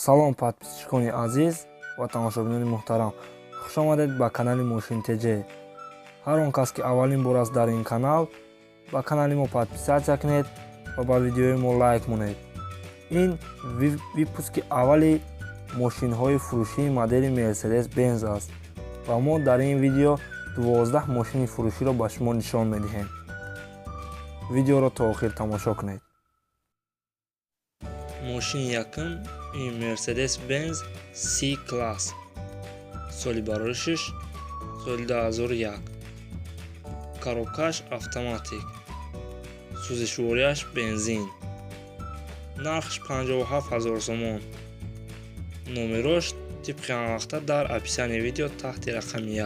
Салом, подписчикони азиз ва тамошобинони муҳтарам, хуш омадед ба канали Мошин ТЖ. Ҳар он кас, ки аввалин бор аст дар ин канал, ба канали мо подписаться кунед ва ба видеои мо лайк монед. Ин выпуски аввали мошинҳои фурӯшии модели Мерседес Бенз аст ва мо дар ин видео 12 мошини фурӯширо ба шумо нишон медиҳем. Видеоро то охир тамошо кунед. Мошини якум ин Мерседес Бенз С класс, соли бароришиш соли 2001, коробкаш автоматик, сӯзишвориаш бензин, нархш 57 ҳазор сомон. Номерош тибқи ҳамвақта дар описании видео таҳти рақами 1.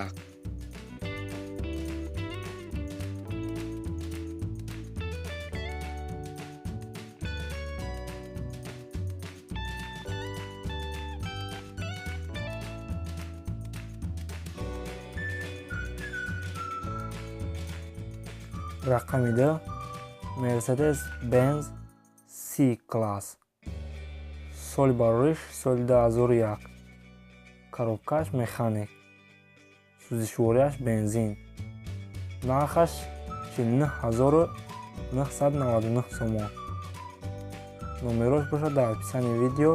Рақами 2, Мерседес Бенз С класс, соли барориш соли 2001, коробкаш механик, сӯзишвориаш бензин, нархаш 49999 сомон. Номерош бошад дар описании видео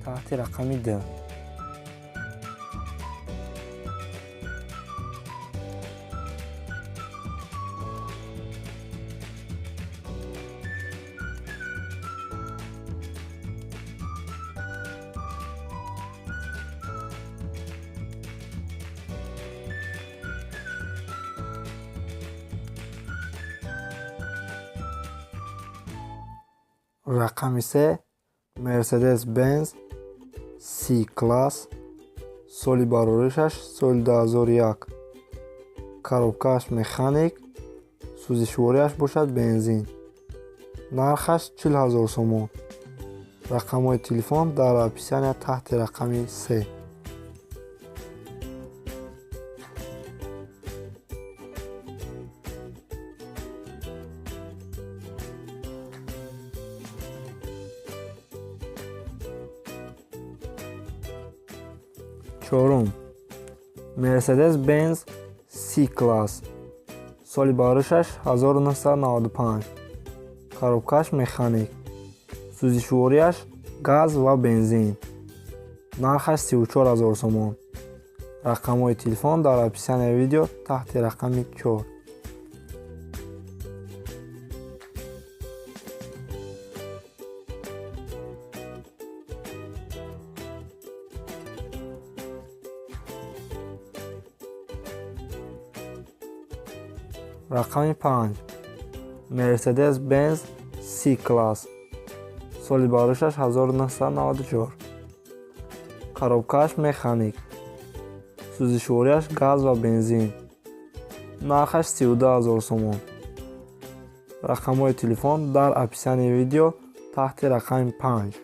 таҳти рақами 2. Рақами 3, Мерседес Бенз С класс, соли бароришаш соли 2001, коробкааш механик, сӯзишвориаш бошад бензин, нархаш 40 ҳазор сомон. Рақамҳои телефон дар описания таҳти рақами 3. Чорум, Мерседес Бенз С класс, соли бароришаш 1995, коробкаш механик, сӯзишвориаш газ ва бензин, нархаш 34 ҳазор сомон. Рақамҳои телефон дар описанияи видео таҳти рақами 4. Рақами 5, Мерседес Бенз С класс, соли бароришаш 1994, коробкааш механик, сӯзишвориаш газ ва бензин, нархаш 32 ҳазор сомон. Рақамҳои телефон дар описанияи видео таҳти рақами 5.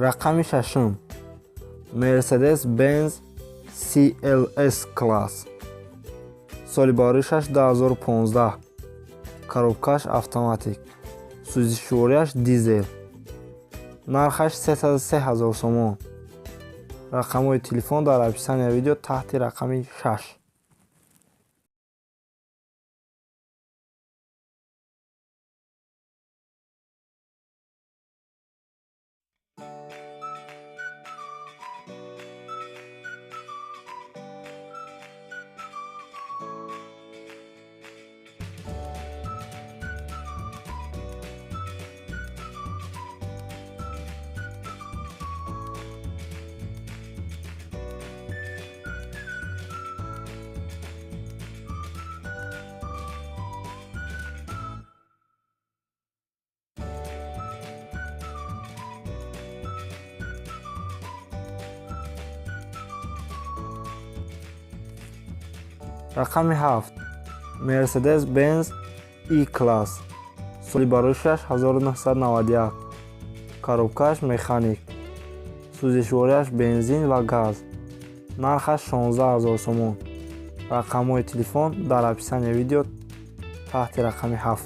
Рақами шашум, Мерседес Бенз CLS класс, соли бароришаш 2015, коробкаш автоматик, сӯзишвориаш дизел, нархаш 303 ҳазор сомон. Рақамҳои телефон дар описанияи видео таҳти рақами 6. Рақами 7, Мерседес Бенз E-класс. Соли бароишаш 1991. Коробкааш механик. Сӯзишвориаш бензин ва газ. Нархаш 16 000 сомон. Рақамҳои телефон дар описанияи видео таҳти рақами 7.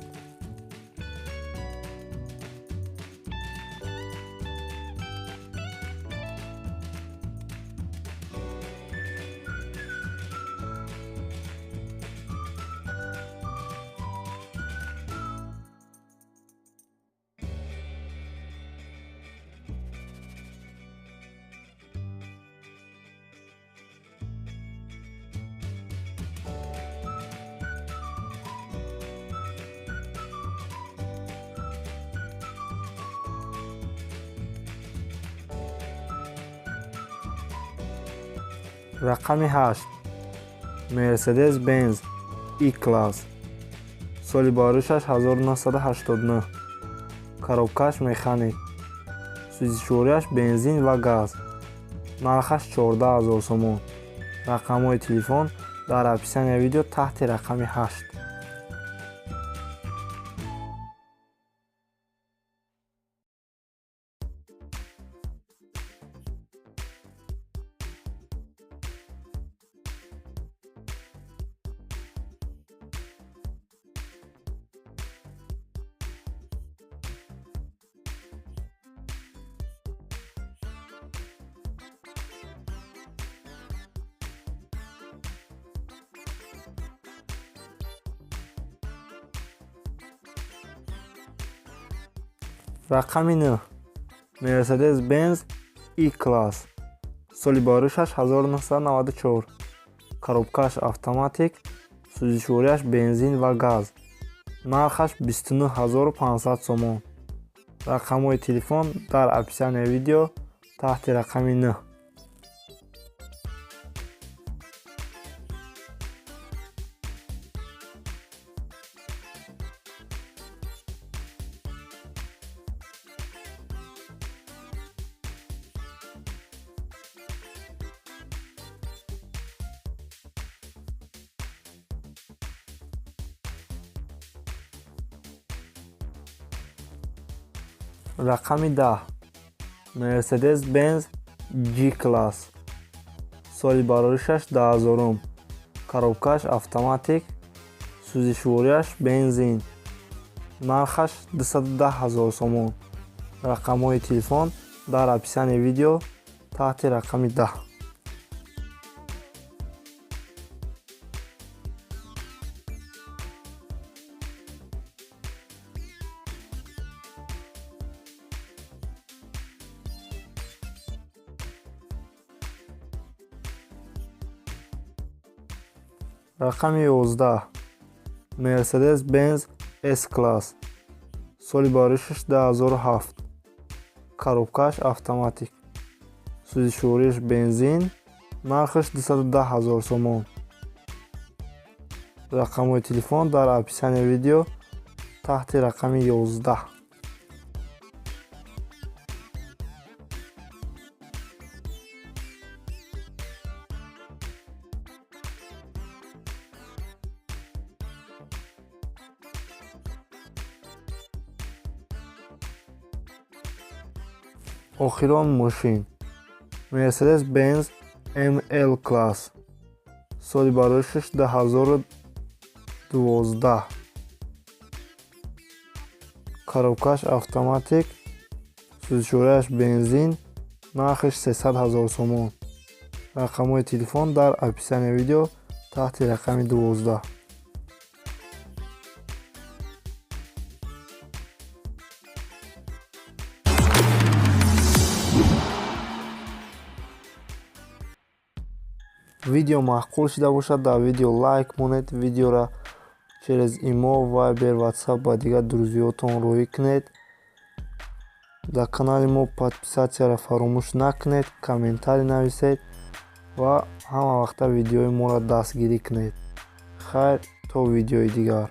Рақами 8. Mercedes-Benz E-класс. Соли бароишаш 1989. Коробкааш механик. Сӯзишвориаш бензин ва газ. Нархаш 14 000 сомон. Рақамҳои телефон дар описанияи видео таҳти рақами 8. Рақами 9. Mercedes-Benz E-класс. Соли бароишаш 1994. Коробкааш автоматик, сӯзишвориаш бензин ва газ. Нархаш 29 500 сомон. Рақамҳои телефон дар описанияи видео таҳти рақами 9. Рақами 10. Mercedes-Benz G-класс. Соли бароришаш 2000. Коробкааш автоматик, сӯзишвориаш бензин. Нархаш 210 000 сомон. Рақамҳои телефон дар описанияи видео таҳти рақами 10. Рақами 11. Mercedes-Benz S-класс. Соли бароишаш 2007. Коробкааш автоматик. Сӯзишвориаш бензин. Нархаш 210 000 сомон. Рақамҳои телефон дар описанияи видео таҳти рақами 11. Охирон мошин Mercedes-Benz ML класс. Соли бароишаш 2012. Коробкааш автоматик, сӯзишвориаш бензин, нархаш 300 000 сомон. Рақамҳои телефон дар описанияи видео таҳти рақами 12. Видео маъқул шуда бошад, дар видео лайк монед, видеоро через имо, Viber, WhatsApp ба дигар друзиётон роҳӣ кунед. Дар канали мо подписатсияро фаромӯш накунед, комментарий нависед ва ҳама вақта видеои моро дастгирӣ кунед. Хайр, то видеои дигар.